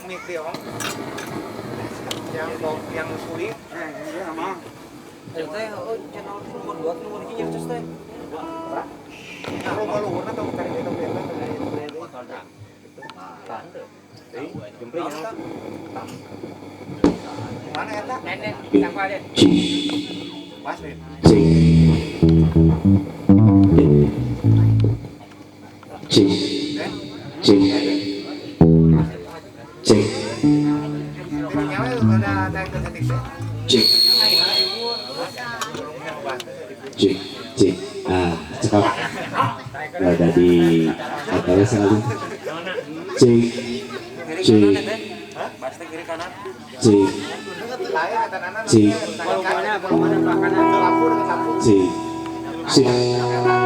Mic di on. Yang yang sulit. Ayo teh, oh channel nomor 2 nomor 3 nya teh. Kalau luhurna tong cari itu beda. Mana eta? Nenek, tangkal deh. Pas nih. Cek. Cek. Cek. Cek. Cek. Cek. Cek. Ah, cekap. Berada di atas sekali. Cek. Cek. Cek. Cek. Cek. Cek.